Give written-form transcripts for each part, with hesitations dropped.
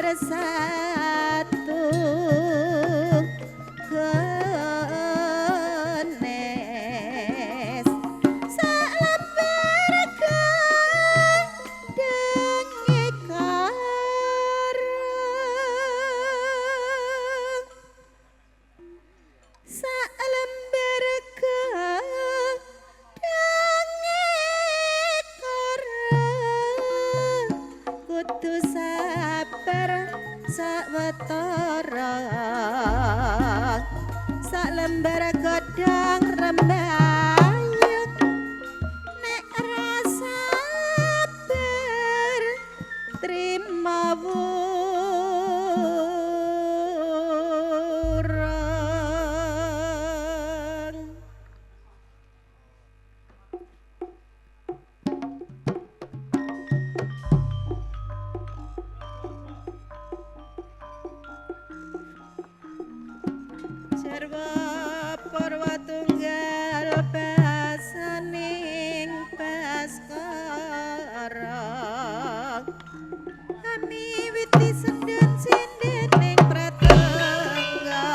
bersatu gones salembar godhong karang salembar godhong karang kudu sabar sawetara salembar godhong rembayung nek ra sabar trima wurung. Jarwa purwa tunggal basaning Baskara amiwiti senden sindening pratengga.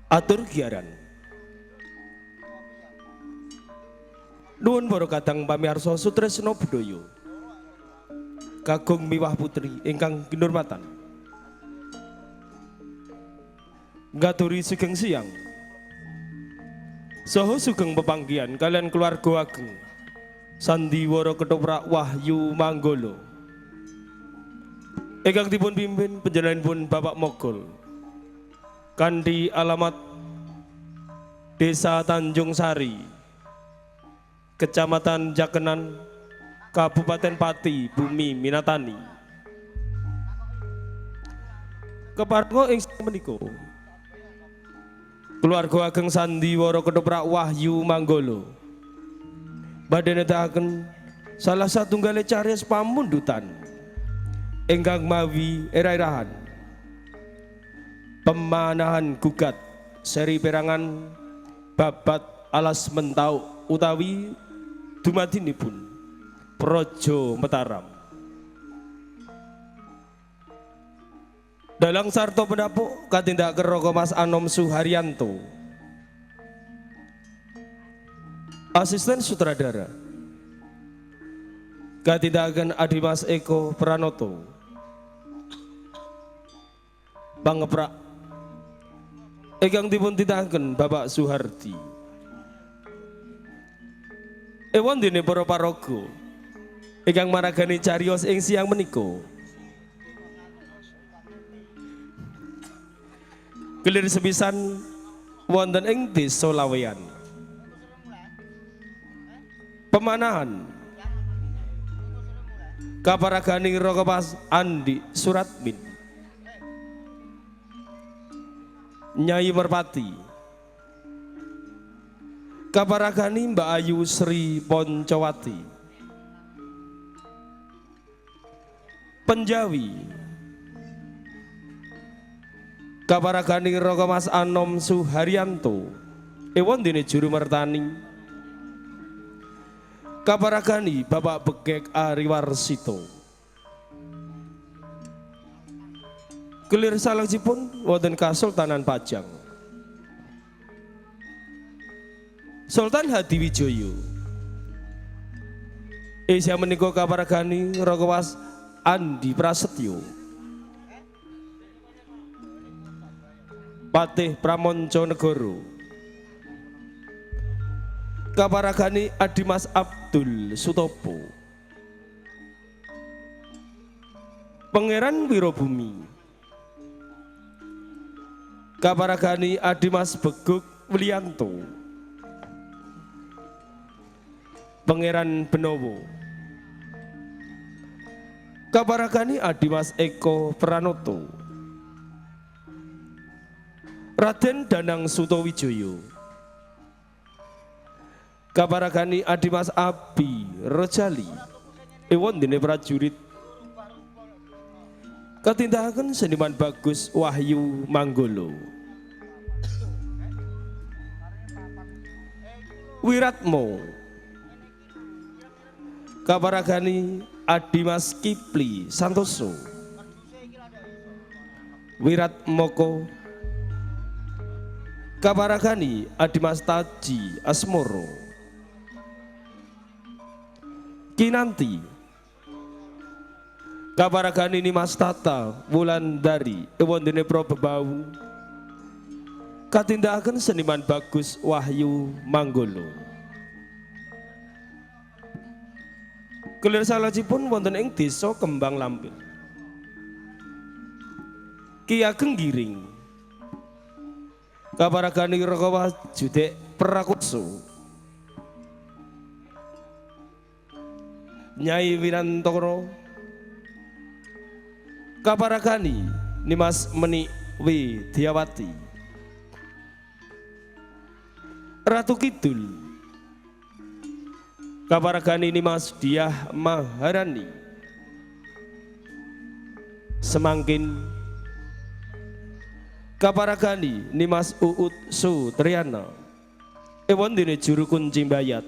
Atur giaran. Nuwun para kadang pamirsa sutresna budaya. Kakung miwah putri ingkang kinurmatan. Ngaturi sugeng siang. Saha sugeng pepanggihan kalian keluarga ageng. Sandiwara Ketoprak Wahyu Manggala. Ingkang dipun pimpin panjenenganipun Bapak Mogol. Kanthi alamat Desa Tanjung Sari, Kecamatan Jakenan, Kabupaten Pati, Bumi Minatani. Keparengga ing menika keluarga ageng Sandiwara Ketoprak Wahyu Manggala badhe nedahaken salah satunggale cariyos pamundutan ingkang mawi era-erahan pemanahan gugat seri perangan babat alas mentauk utawi dumadinipun Praja Mataram. Dalang sarta penapuk katindakaken Raka Mas Anom Suharyanto. Asisten sutradara katindakaken Adimas Eko Pranoto. Pangeprak ingkang dipun titahken Bapak Suhardi. Ewon dene para paraga ingkang maragani cariyos ing siang menika. Kelir sepisan wonten ing Desa Laweyan. Pemanahan kaparagani Raka Mas Andi Suratmin. Nyai Merpati. Kaparagani Mbak Ayu Sri Poncowati. Penjawi kaparagani Raka Mas Anom Suharyanto. Ewon dene juru mertani. Kaparagani Bapak Begek Ariwarsito. Kelir salajengipun wonten Kasultanan Pajang. Sultan Hadiwijoyo. Isya menika kaparagani Raka Mas Andi Prasetyo. Patih Pramonco Negoro. Kaparagani Adimas Abdul Sutopo. Pangeran Wirabumi. Kaparagani Adimas Beguk Wilianto. Pangeran Benowo. Kaparagani Adimas Eko Pranoto. Raden Danang Sutowijoyo. Kaparagani Adimas Abi Rojali. Ewon dene prajurit. Katindakaken seniman Bagus Wahyu Manggolo. Wiratmo kaparagani Adimas Kipli Santoso. Wiratmoko kaparagani Adimas Taji Asmoro. Kinanti kaparagani Nimas Tata Wulandari ewondene Probebau. Katindakaken seniman Bagus Wahyu Manggolo. Kelir salajipun wonten ing desa Kembang Lampir. Ki Ageng Giring kaparagani Raka Judek Prakoso. Nyai Winantoro kaparagani Nimas Menik Widyawati. Ratu Kidul kaparagani Nimas Diah Maharani. Semangkin kaparagani Nimas Uut Sutriana ewondene juru kunci mbayat.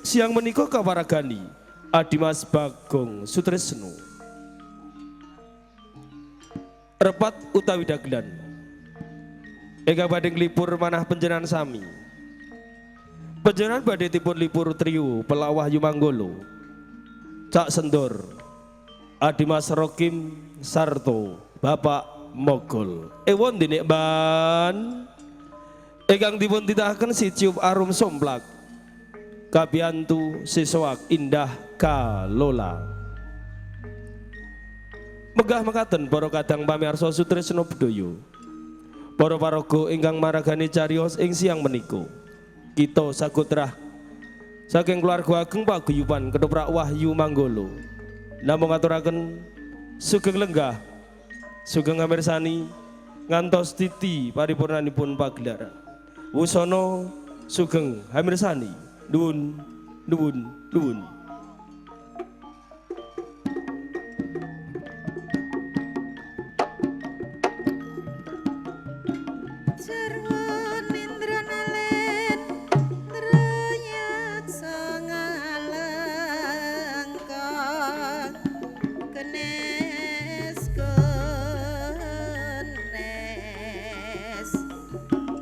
Siang menika kaparagani Adimas Bagong Sutresno. Repat utawi dagelan ingkang badhe nglipur manah panjenengan sami. Panjenengan badhe dipun lipur trio Pelak Wahyu Manggolo, Cak Sendor, Adimas Rokim Sarto, Bapak Mogol. Ewon dene ban ingkang dipun titahaken si Ciup Arum Somplak kabiyantu sisoak indah kalola. Megah mekaten para kadang pamirsa sutresna budaya, para paraga ingkang maragani cariyos ing siang menika. Kita sagotrah saking keluarga ageng paguyuban Ketoprak Wahyu Manggolo namung ngaturaken sugeng lenggah, sugeng ngamirsani ngantos titi paripurnanipun pagelaran. Wusana sugeng hamirsani. Nuwun nuwun nuwun.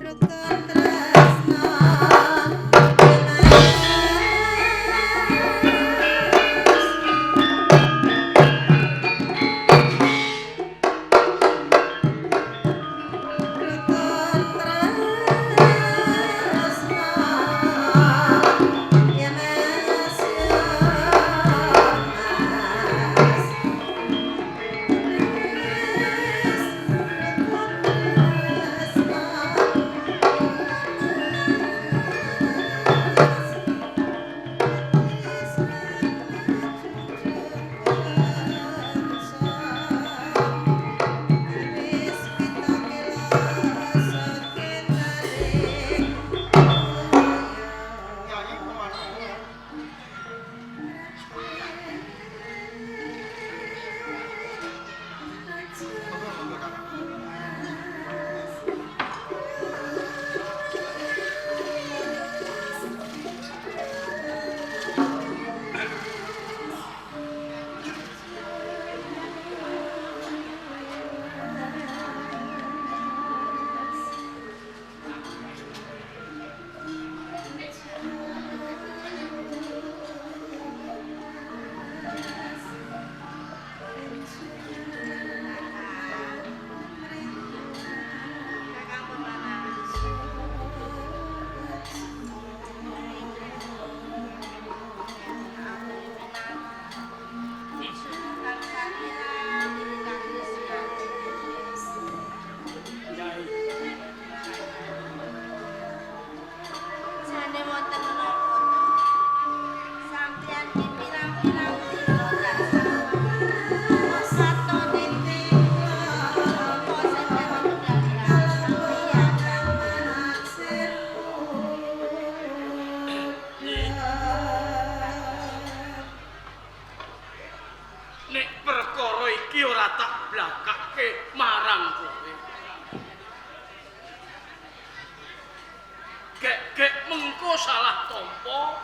Rukun tresna. Mengko salah tampa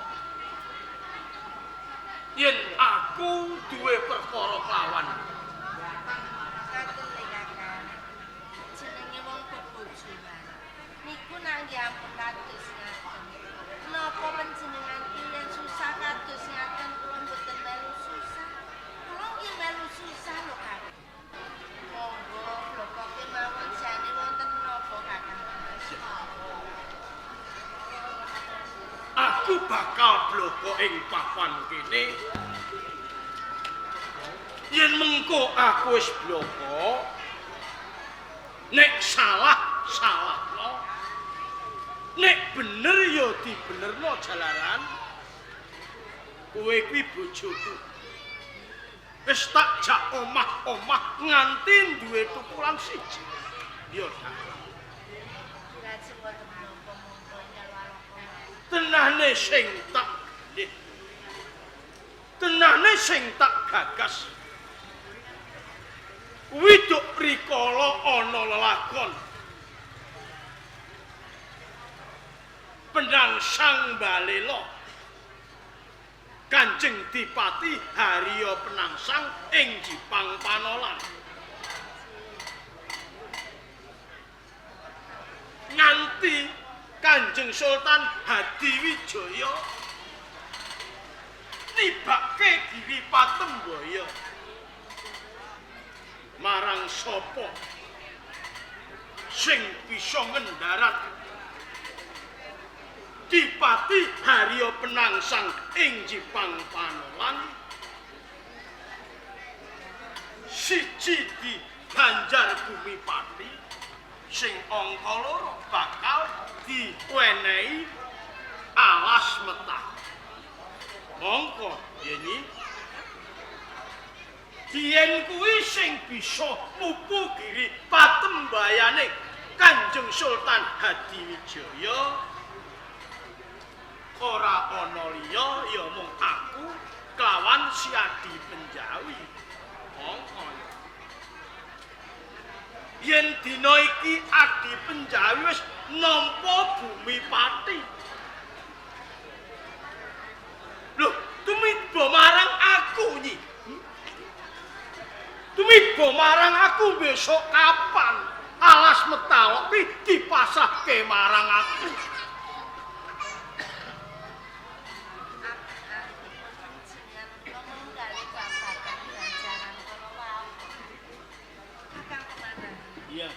yen aku duwe perkara kelawan. Ngaten lho Kakang. Jenenge wong bebojoan. Niku nak nggih ampun kados ngaten. Napa panjenengan ki yen susah kados ngaten kula mboten melu susah. Kula nggih melu susah lho Kakang. Monggo blokoke mawon jane wonten menapa Kakang? Aku bakal bloko ing papan kene. Yen mengko aku wis bloko, nek salah salahno, nek bener ya dibenerno jalaran kowe kuwi bojoku. Wis tak jak omah-omah nganti duwe tukulan siji. Ya dah. Lajeng wonten menapa monggo enggal waraka mawon. Tenane sing tak gelih. Tenane sing tak gagas. Widuk rikala ana lelagon. Penangsang Balela. Kanjeng Dipati Harya Penangsang ing Jipang Panolan. Nganti Kanjeng Sultan Hadiwijaya nibake Giri Patembaya marang sapa sing bisa ngendarat Dipati Harya Penangsang ing Jipang Panolan siji di Banjar Bumi Pati sing angka loro bakal diwenehi alas metah. Mongko ya Nyi. Diyen kuwi sing bisa mupu giri patembayane Kanjeng Sultan Hadiwijaya ora ana liya ya mung aku kelawan si Adi Penjawi. Mongko yen dina iki Adi Penjawi wis nampa bumi pati. Loh, tumiba marang aku Nyi. Tumiba marang aku besok kapan alas metalok kuwi dipasrahke marang aku. Apik-apikipun panjenengan kula menggali babagan ganjaran kala wau. Kakang kemana? Iya.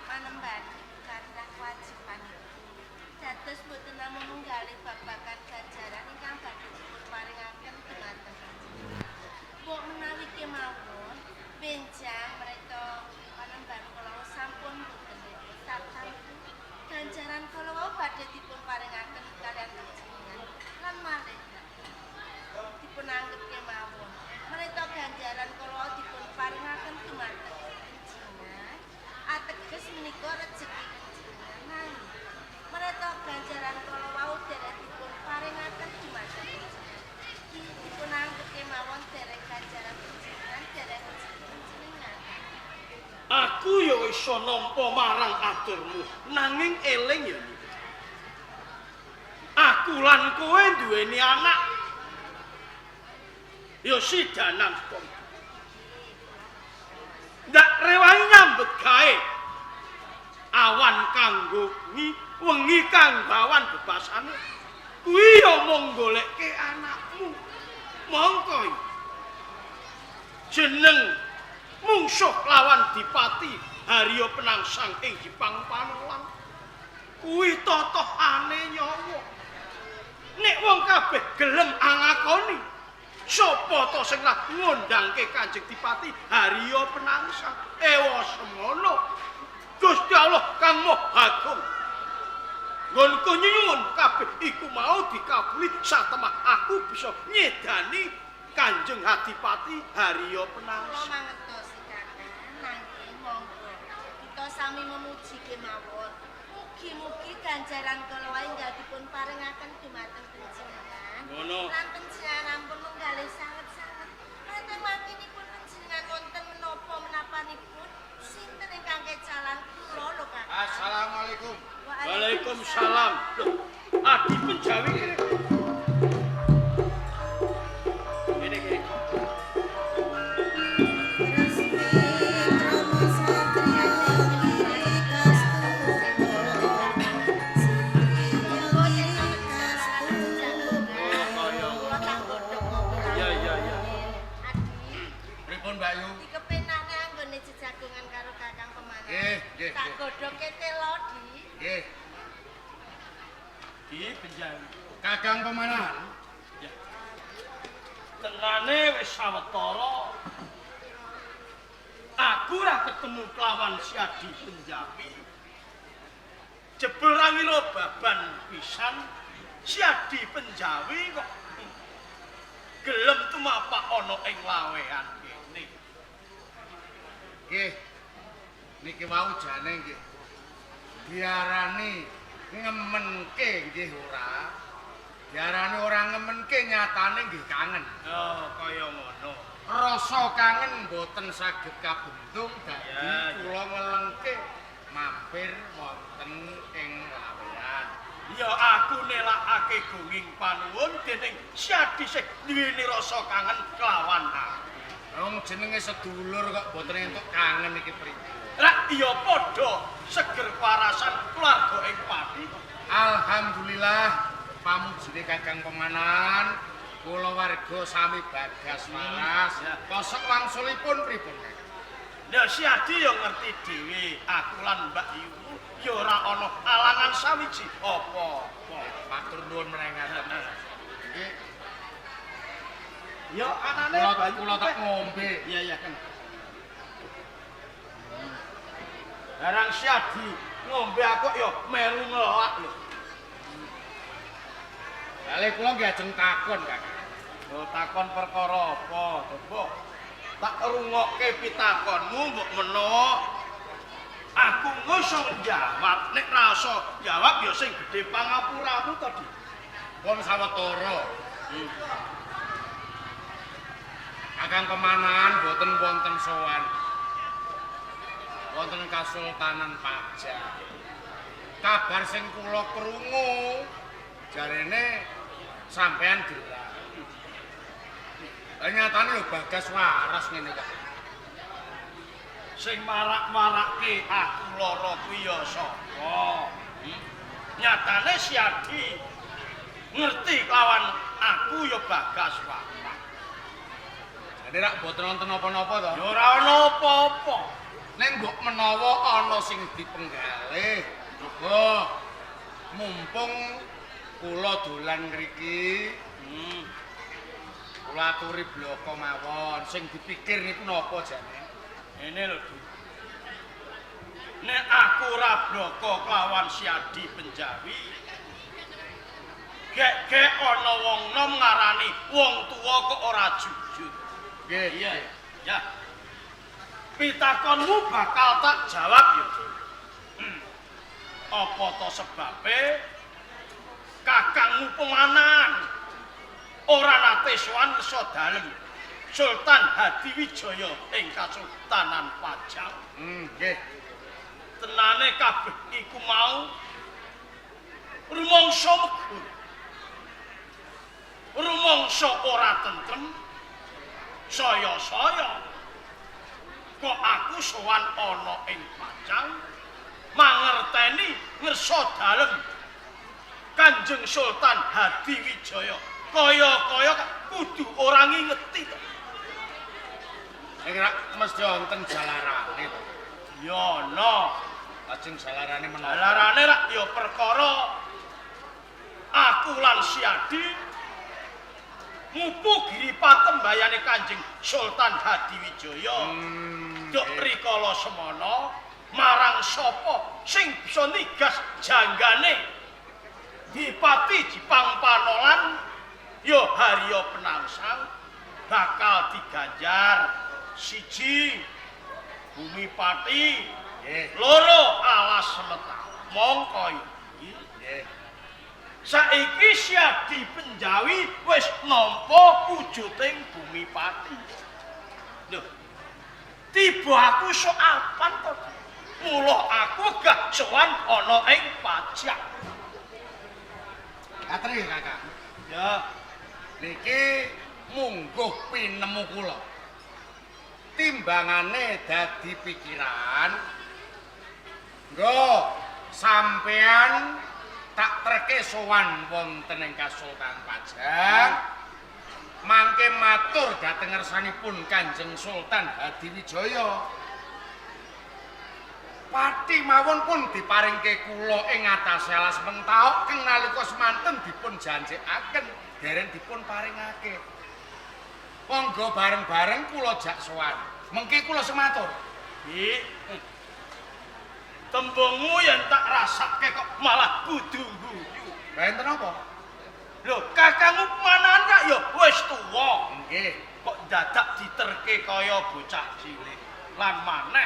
Panembahan kathah kewajibanipun. Dados boten namung menggali babagan ganjaran ingkang badhe dipun paringaken dumateng panjenengan. Mbok menawi kemawon benjang mereka panembahan kala sampun boten repot tartamtu ganjaran kala wau badhe dipun paringaken kaliyan panjenengan lan malih dipun anggep kemawon mereka ganjaran kala wau dipun paringaken dumateng panjenengan ateges menika rejeki panjenengan nanging mereka ganjaran kala wau dereng dipun paringaken dumateng panjenengan iki dipun anggep kemawon dereng ganjaran panjenengan dereng rejeki panjenengan. Aku ya iso nampa marang aturmu, nanging eling ya Nyi. Aku lan kowe duweni anak. Ya si Danang Sukma. Ndak rewangi nyambet gawe. Awan kanggo wengi, wengi kanggo awan bebasane. Kuwi ya mung golekke anakmu. Mongko jeneng mungsuh lawan Dipati Harya Penangsang ing Jipang Panolan kuwi totohane nyawa. Nek wong kabeh gelem angakoni, sapa to sing ra ngundangke Kanjeng Dipati Harya Penangsang? Ewa semono Gusti Allah kang Maha Agung. Nggonku nyuwun kabeh iku mau dikabuli satemah aku bisa nyedani Kanjeng Adipati Harya Kula Penangsang. mangertosi Kakang, nanging monggo kita sami memuji kemawon. Mugi-mugi ganjaran kala wau enggal dipun paringaken dumateng panjenengan. Ngono. Lan panjenengan ampun menggalih sanget-sanget. Kanthi makinipun panjenengan wonten menapa menapanipun sinten ingkang kecalan kula lho Kakang. Assalamualaikum. Waalaikumsalam. Loh, Adi Penjawi kene. Kene kene. Resmi krama satriya giri kastuba. Satriya giri kastuba. Kula tak godhog ngopi. Iya iya iya. Adi, Pripun Mbak Yu? dikepenane anggone jejagongan karo Kakang Pemanan. Nggih, nggih, Tak nggih. godhoge telo, Di. Nggih. Di Penjawi. Kakang Pemanahan. Tenane wis sawetara. Aku ora ketemu kelawan si Adi Penjawi. Jebul ra ngira baban pisan si Adi Penjawi kok gelem tumapak ana ing lawean kene. Nggih. Niki wau jane nggih. Diarani ngemenke nggih ora. Diarani ora ngemenke nyatane nggih kangen. Oh, kaya ngono. Rasa kangen mboten saged kabentung dadi Ya, ya. kula ngelengke mampir wonten ing lawean. Ya aku nelakake gunging panuwun dening si Adi sing duweni rasa kangen kelawan aku. Wong jenenge sedulur kok mboten entuk kangen iki pripun. Rak iya padha seger kewarasan keluarga ing Pati. Alhamdulillah pamujine Kakang Pemanahan kula warga sami bagas waras. Ya. Kosok wangsulipun pripun Kakang? Lah si Adi ya ngerti dhewe, aku lan Mbak Yu ya ora ana alangan sawiji apa-apa. Matur nuwun meneh ngaten. Nggih, Ya anane kula banyu kula tak ngombe. Iya iya kan. Barang si Adi ngombe aku ya melu ngelak lho. Lha kula nggih ajeng takon Kakang. Lho takon perkara apa, Coba. Tak rungokke pitakonmu mbok menawa aku ngusung jawab. Nek rasa jawab ya sing gedhe pangapuramu to, Di. Pun sawetara. Kakang Pemanahan boten wonten sowan. Wonten Kasultanan Pajang. Kabar sing kula krungu jarene sampean gerah. Lah nyatane lho Bagas waras ngene kok. Sing marak-marake aku lara kuwi ya sapa? Nyatane si Adi ngerti kelawan aku ya Bagas waras. Jane rak boten wonten napa-napa to. Ya ora ana apa-apa. Ning mbok menawa ana sing dipenggalih, coba mumpung kula dolan ngriki, kula aturi bloko mawon. Sing dipikir niku napa jane? Ini lho, Du. Nek aku ora bloko kelawan si Adi Penjawi, gek-gek ana wong nom ngarani wong tuwa kok ora jujur. Nggih, Iya, ya. Pitakonmu bakal tak jawab ya, Du. Apa to sebabe kakangmu Pemanahan ora nate sowan ngersa dalem Sultan Hadiwijaya ing Kasultanan Pajang? Nggih. Tenane kabeh iku mau rumangsa megur. Rumangsa ora tentrem. Saya-saya kok aku sowan ana ing Pajang mangerteni ngersa dalem Kanjeng Sultan Hadiwijaya kaya-kaya kudu ora ngingeti to. Nek rak mesti wonten jalarane to. Ya ana. Lajeng jalarane menapa? Jalarane rak ya perkara aku lan si Adi mupu giri patembayane Kanjeng Sultan Hadiwijaya. Duk rikala semana marang sapa sing bisa nigas janggane Dipati Jipang Panolan ya Harya Penangsang bakal diganjar siji Bumi Pati, Nggih. loro alas semeta mongko iki. Nggih. Saiki Siadi Penjawi wis nampa wujuding Bumi Pati. Lho, tiba aku sok apan to? Mula aku gak sowan ana ing pajak. Katri Kakang. Ya, Niki mungguh pinemu kula. Timbangane dadi pikiran. Nggo sampean tak terke sowan wonten ing Kasultanan Pajang. Mangke matur dhateng ngersanipun Kanjeng Sultan Hadiwijaya. Pati mawon pun diparingke kula ing atase alas Mentaok keng nalika semanten dipun janjekaken dereng dipun paringake. Monggo bareng-bareng kula jak sowan. Mengke kula sematur. Ki. Tembungmu yen tak rasake kok malah kudu guyu. Lah enten apa? Lho, kakangmu pemanahan kak ya wis tuwa. Nggih. Kok dadak diterke kaya bocah cilik. Lan maneh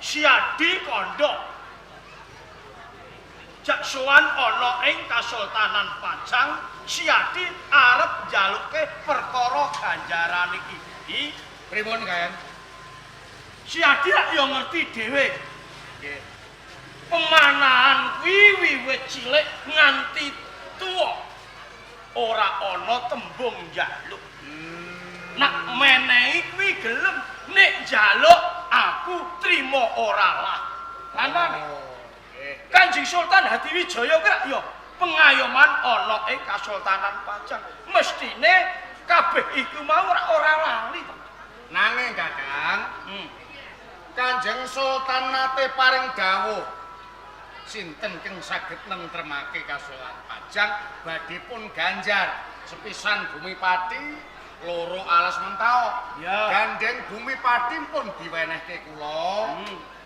Siadi kandha jak sowan ana ing Kasultanan Pajang, Siadi arep njaluke perkara ganjaran iki. Pripun kaen? Siadi rak ya ngerti dhewe. Nggih. Pemanahan kuwi wiwit cilik nganti tuwa ora ana tembung njaluk. Nak menehi kuwi gelem, nek njaluk aku trima ora lah. Lan maneh Oh, nggih. Kanjeng Sultan Hadiwijaya kuwi rak ya pengayoman ana ing Kasultanan Pajang. Mestine kabeh iku mau ora ora lali to. Nanging Kakang, Kanjeng Sultan nate paring dawuh sinten keng saged nentremake Kasultanan Pajang badhe pun ganjar sepisan bumi pati loro alas Mentaok. Ya. Gandeng bumi pati pun diwenehke kula.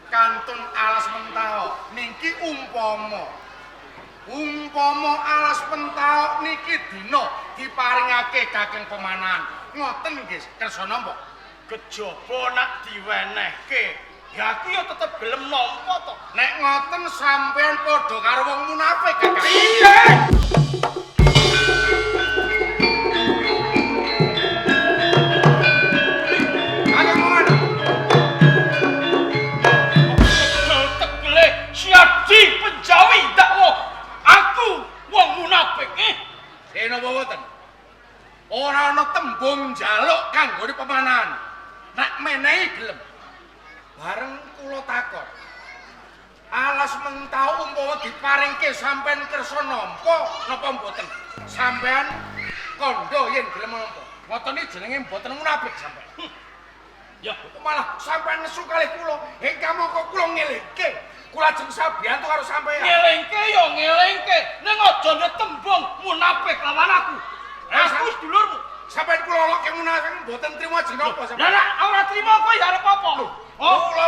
Kantun alas Mentaok niki umpama umpama alas Mentaok niki dina diparingake kakeng pemanahan. Ngoten nggih kersa nampa. Kejaba nak diwenehke, ya aku ya tetep gelem nampa to. Nek ngoten sampean padha karo wong munafik, Kakang. Piye? Kakang ngono. Tegel-tegele Siadi Penjawi dakwa aku wong munafik. Dene apa mboten? Ora ana tembung njaluk kanggone pemanahan. Nek menehi gelem. Bareng kula takon. Alas Mentaok umpama diparingke sampean kersa nampa napa mboten? Sampean kandha yen gelem nampa. Ngoten iki jenenge mboten munafik sampean. Ya, Kok malah sampean nesu kalih kula. Ingkang mongko kula ngelingke. Kula ajeng sabiyantu karo sampean. Ngelingke ya ngelingke, ning aja tembung munafik lawan aku. Aku sedulurmu. Sampeyan kula loke munafik mboten trimo ajeng napa Lah sampean? nek ora trimo kowe ya arep apa? Oh, Kula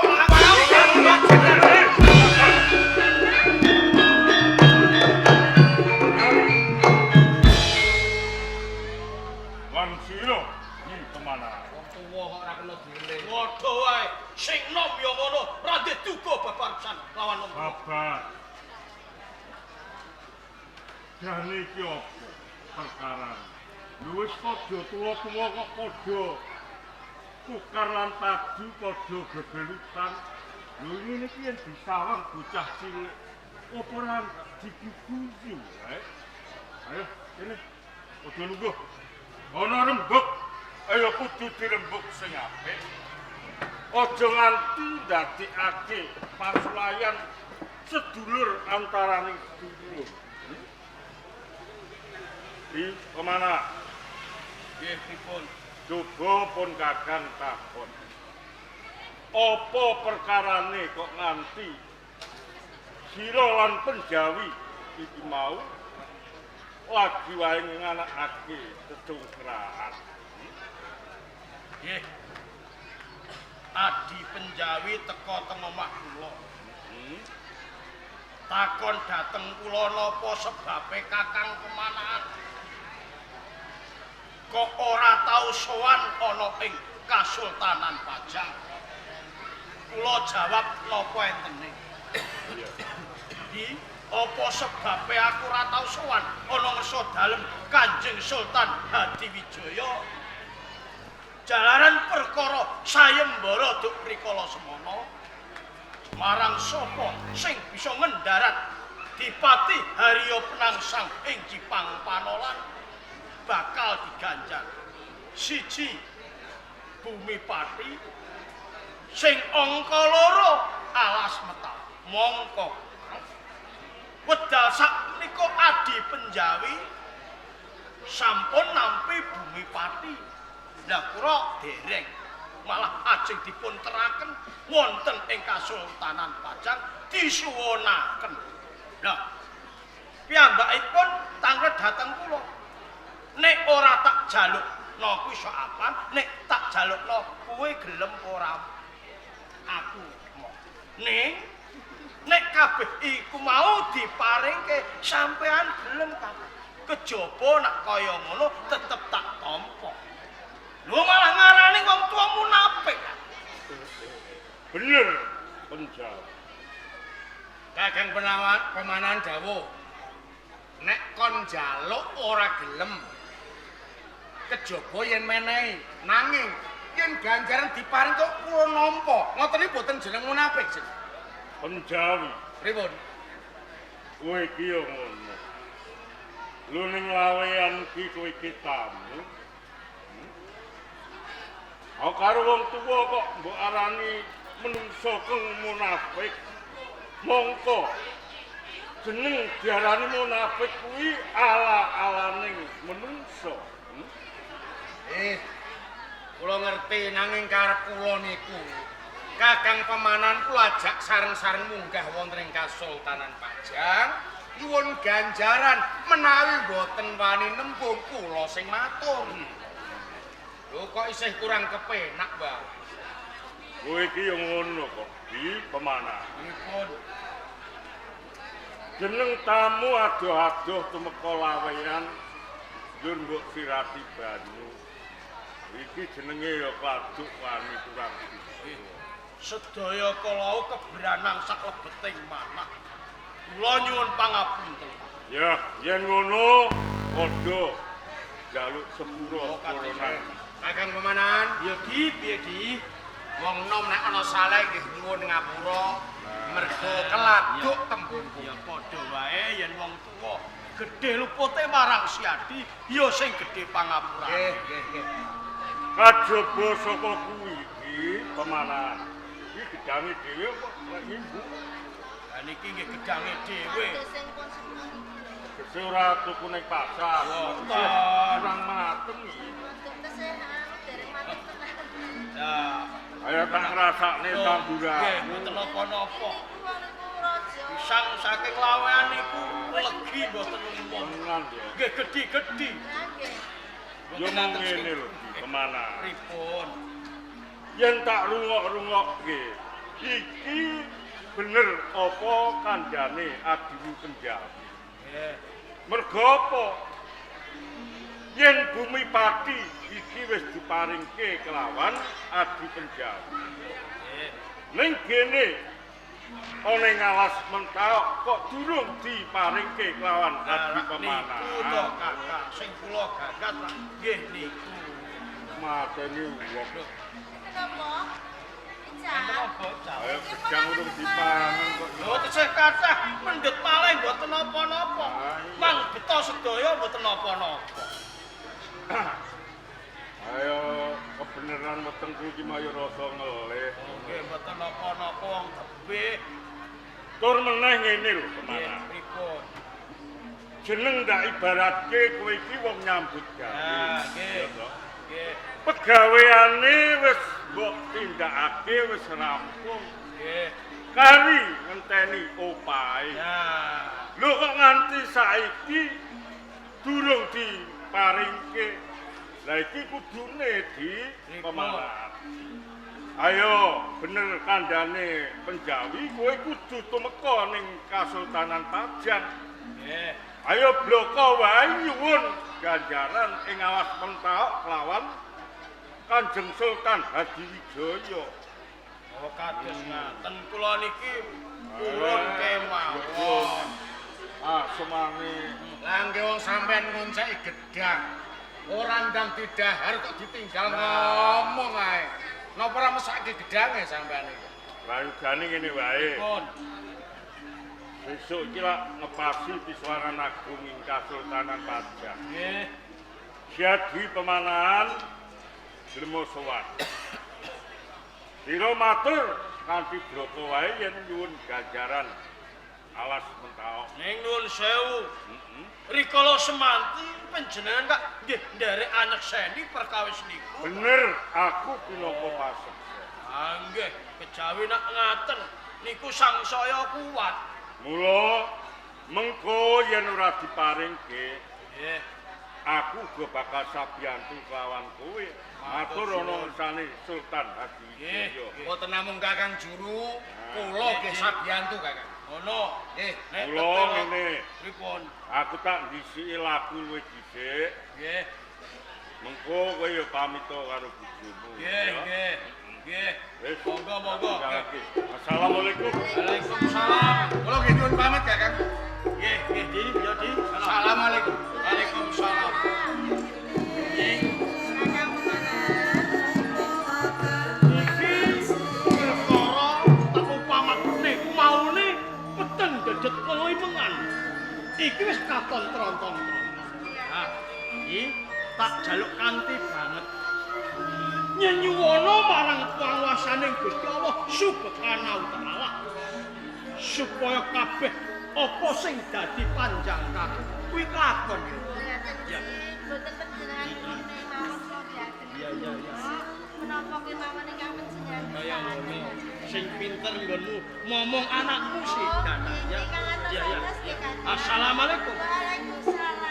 Lan sira iki kemana? Wong tuwa kok ora kena dieling. Padha wae, sing nom ya ngono, ora ndek duga babaran lawan wong. Babar. Jane iki apa perkara? Lho wis padha tuwa-tuwa kok padha kukar lan padu padha gegelutan. Lho ngene iki yen disawang bocah cilik apa ora diguguyu wae. Ayo kene. Padha lungguh. Ana rembug. Ayo kudu dirembug sing apik. Aja nganti ndadekake pasulayan sedulur antaraning sedulur. Di kemana? Nggih, pripun? Coba pun Kakang takon. Apa perkarane kok nganti sira lan Penjawi iki mau lagi wae nganakake cecungkrahan? Nggih. Adi Penjawi teka teng omah kula. Takon dhateng kula napa sebabe Kakang Pemanahan kok ora tau sowan ana ing Kasultanan Pajang. Kula jawab napa entene. Di apa sebabe aku ora tau sowan ana ngersa dalem Kanjeng Sultan Hadiwijaya? Jalaran perkara sayembara duk rikala semana marang sapa sing bisa ngendarat Dipati Haryo Penangsang ing Jipang Panolan bakal diganjar siji bumi pati sing angka loro alas metal mongko wedal sakmenika Adi Penjawi sampun nampi bumi pati. Lah kula dereng, malah ajeng dipun teraken wonten ing Kasultanan Pajang disuwunaken. Lah piyambakipun tanglet dhateng kula. Nek ora tak jalukno kuwi sok apan, nek tak jalukno kuwe gelem ora aku mau. Ning nek kabeh iku mau diparingke sampean gelem kabeh. Kejaba nek kaya ngono tetep tak tampa. Lho malah ngarani wong tuwa munafik. Bener Penjawi. Kakang Pemanahan dawuh. Nek kon njaluk ora gelem. Kejaba yen menehi, nanging yen ganjaran diparing kok kula nampa. Ngoten iki boten jeneng munafik sih. Penjawi. Pripun? Kowe iki yo ngono. Lho ning lawean iki kowe iki tamu. Aku karo wong tuwa kok mbok arani menungso keng munafik. Mongko jeneng diarani munafik kuwi ala-alaning menungso. Kula ngerti nanging karep kula niku Kakang Pemanahan kula ajak sareng-sareng munggah wonten ing Kasultanan Pajang nyuwun ganjaran menawi mboten wani nembung kula sing matur. Lho kok isih kurang kepenak, Mbah. Kowe iki yo ngono kok, Di Pemanahan. Pripun? Jeneng tamu adoh-adoh tumeka laweyan njur mbok sirati banyu. Iki jenenge ya kladuk wani kurang bisa. Sedaya kala kebranang saklebeting manah. Kula nyuwun pangapunten. Ya, yen ngono padha njaluk sepura kula. Kakang Pemanahan, Ya Ki, piye Ki? wong nom nek ana salah nggih nyuwun ngapura mergo keladuk tembungku. Ya padha wae yen wong tuwa gedhe lupute marang Siadi, ya sing gedhe pangapurane. Nggih, nggih, nggih. Kajaba saka kuwi iki Pemanahan. Iki gedange dhewe kok lek ngimbu. Lah niki nggih gedange dhewe. Kados sing pun sepuh niki lho. Tegese ora tuku ning pasar. Wonten. Kurang mateng iki. Untuk tesih anu dereng mateng tenan. Lah, Ayo tak ngrasakne tamburan. Nggih, mboten napa-napa. Niku wong niku raja. Pisang saking lawean niku legi mboten umum. Tenan ya. Nggih gedhi-gedhi. Lah nggih. Yo mung ngene lho, Ki Pemanahan. Pripun? Yen tak rungok-rungokke, iki bener apa kandhane adimu Penjawi. Nggih. Mergo apa? Yen bumi pati iki wis diparingke kelawan Adi Penjawi. Nggih. Ning gene ana ing alas Mentaok kok durung diparingke kelawan Adi Lah niku to Pemanahan. Kakang sing kula gagat lah nggih niku. Mateni wong. Kenapa? Ijak. Enten bocah. Ayo gedang urung dipangan kok. Lho tesih kathah mendhet malih mboten napa-napa. Mang beto sedaya mboten napa-napa. Ayo kebeneran wetengku iki mayo rasa ngelih. Nggih mboten napa-napa wong tebih. Tur meneh ngene lho Nggih Pemanahan. pripun? Jeneng ndak ibaratke kowe iki wong nyambut gawe. Ah, nggih. Ya toh? Nggih. Pegaweane wis mbok tindakake wis rampung. Nggih. Kari ngenteni opahe. Ya. Lho kok nganti saiki durung diparingke. Lah iki kudune di Pemanahan. Ayo bener kandhane Penjawi kowe kudu tumeka ning Kasultanan Pajang. Nggih. Ayo bloko wae nyuwun ganjaran ing alas Mentaok kelawan Kanjeng Sultan Hadiwijaya. Oh kados ngaten kula niki purun kemawon. Ah, semane Lah nggih wong sampean ngonceki gedang. Ora ndang didahar kok ditinggal ngomong ae. Napa ora mesake gedange sampean iki? Rayugane ngene wae. Pripun? Sesuk iki lak ngepasi Piswaran Agung ing Kasultanan Pajang. Nggih. Jadi pemanahan Dremo sowan. Sira matur kanthi bloko wae yen nyuwun ganjaran alas mentaok. Ning nuwun sewu. Rikala semanti panjenengan kak nggih nderek anekseni perkawis niku. Bener, aku pinangka paseksa. Ah nggih, kejawi nak ngaten niku sangsaya kuat. Mula mengko yen ora diparingke, nggih, aku uga bakal sabiyantu kelawan kowe. Matur ana ursane Sultan Hadiwijaya. Mboten namung Kakang Juru, kula nggih sabiyantu Kakang. Ngono. Nggih. Mula ngene, pripun? Aku tak ndhisiki laku luwih dhisik. Nggih. Mengko kowe ya pamit karo bojomu. Nggih, nggih. Nggih. Monggo, monggo. Assalamualaikum. Waalaikumsalam. Kula nggih nyuwun pamit Kakang. Nggih, nggih, Di, ya Di. Assalamualaikum. Waalaikumsalam. Iki perkara tak upamakne maune peten dedet kaya mengan. Iki wis katon tronton-tronton. Nah, iki tak jaluk kanthi banget. Nyenyuwana marang panguwasaning Gusti Allah Subhanahu wa taala supaya kabeh apa sing dadi panjang kaku kuwi kelakon ya. Iya. Mboten panjenengan mawon kula biasa. Iya iya iya. Menapa kemawon ingkang panjenengan kaya ngono. Sing pinter nggonmu momong anakmu sih dana ya. Iya iya. Assalamualaikum. Waalaikumsalam.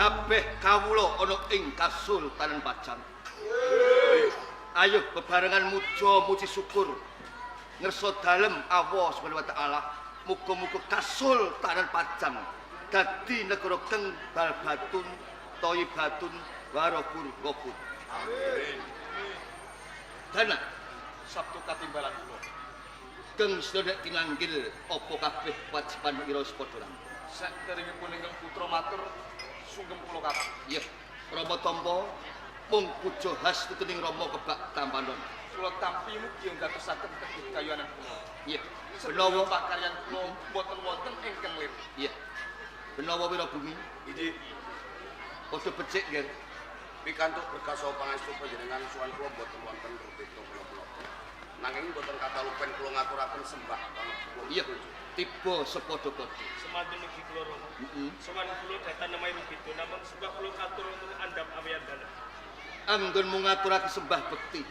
Kabeh kawula ana ing Kasultanan Pajang. Ayo bebarengan muja muji syukur ngersa dalem Allah Subhanahu wa taala. Muga-muga Kasultanan Pajang dadi negara keng balbatun thayyibatun warabur ghafur. Amin. Dana Sabtu katimbalan kula. Keng sedherek tinanggil apa kabeh kewajiban ira padha rampung. Saderengipun ingkang putra matur sungkem kula kathah. Iya, Rama tampa mung puja hastutuning Rama kebak tampanon. Kula tampi mugi ndadosaken kegayunan kula. Iya, benawa pakaryan kula mboten wonten ingkang lir. Iya. Benawa Wirabumi. Inggih. Padha becik nggih. Pikantuk berkah saha pangestu panjenengan suwan kula mboten wonten rubeda menapa-napa. Nanging mboten katalupen kula ngaturaken sembah pangestu. Iya. Tiba sepadha-padha. Semanten ugi kula Rama. Sowan kula datan nemahi rubeda namung sembah kula katur wonten andhap awiyan dalem. Anggonmu ngaturake sembah bekti.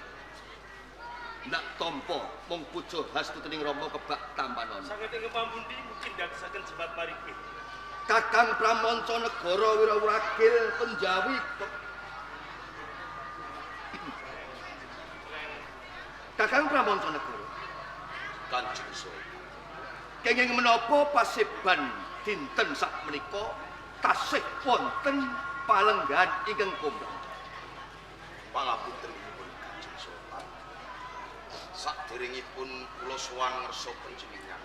Ndak tampa mung puja hastutuning Rama kebak tampanon. Sanget ing pampundi mugi ndadosaken jebat paripih. Kakang Pramanca negara Wirawragil Penjawi. Kakang Pramanca negara. Kanjeng Sultan. Kenging menapa paseban dinten sakmenika tasih wonten palenggahan ingkang komplek. Pangapunten dipun Kanjeng Sultan. Saderengipun kula sowan ngersa panjenengan,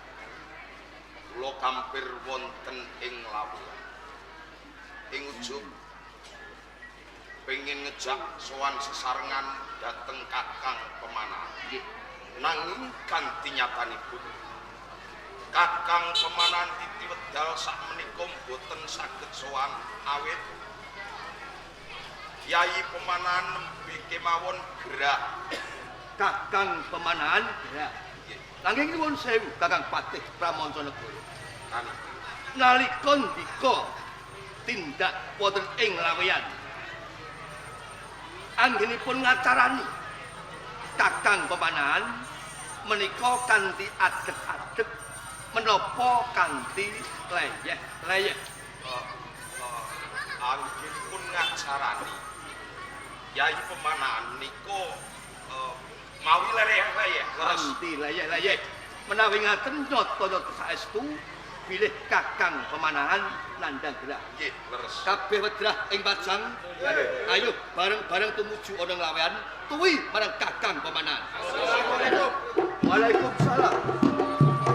kula kampir wonten ing Laweyan. Ing ujug pengin ngejak sowan sesarengan dhateng Kakang Pemanahan. Nggih. Nanging kanthi nyatanipun Kakang Pemanahan titi wedal sakmenika mboten saged sowan awit Kyai Pemanahan nembe kemawon gerah. Kakang Pemanahan gerah. Nggih. Nanging nyuwun sewu Kakang Patih Pramancanegara. Kaniki Nalika ndika tindak wonten ing Laweyan, anggenipun ngacarani Kakang Pemanahan menika kanthi adeg-adeg menapa kanthi leyeh-leyeh? Anggenipun ngacarani Kyai Pemanahan nika mawi leyeh-leyeh leres. Kanthi leyeh-leyeh. Menawi ngaten nyata-nyata saestu bilih Kakang Pemanahan nandhang gerah. Nggih, leres. Kabeh wedrah ing pajang. Ayo bareng-bareng tumuju ana Laweyan tuwi marang Kakang Pemanahan. Assalamualaikum. Waalaikumsalam.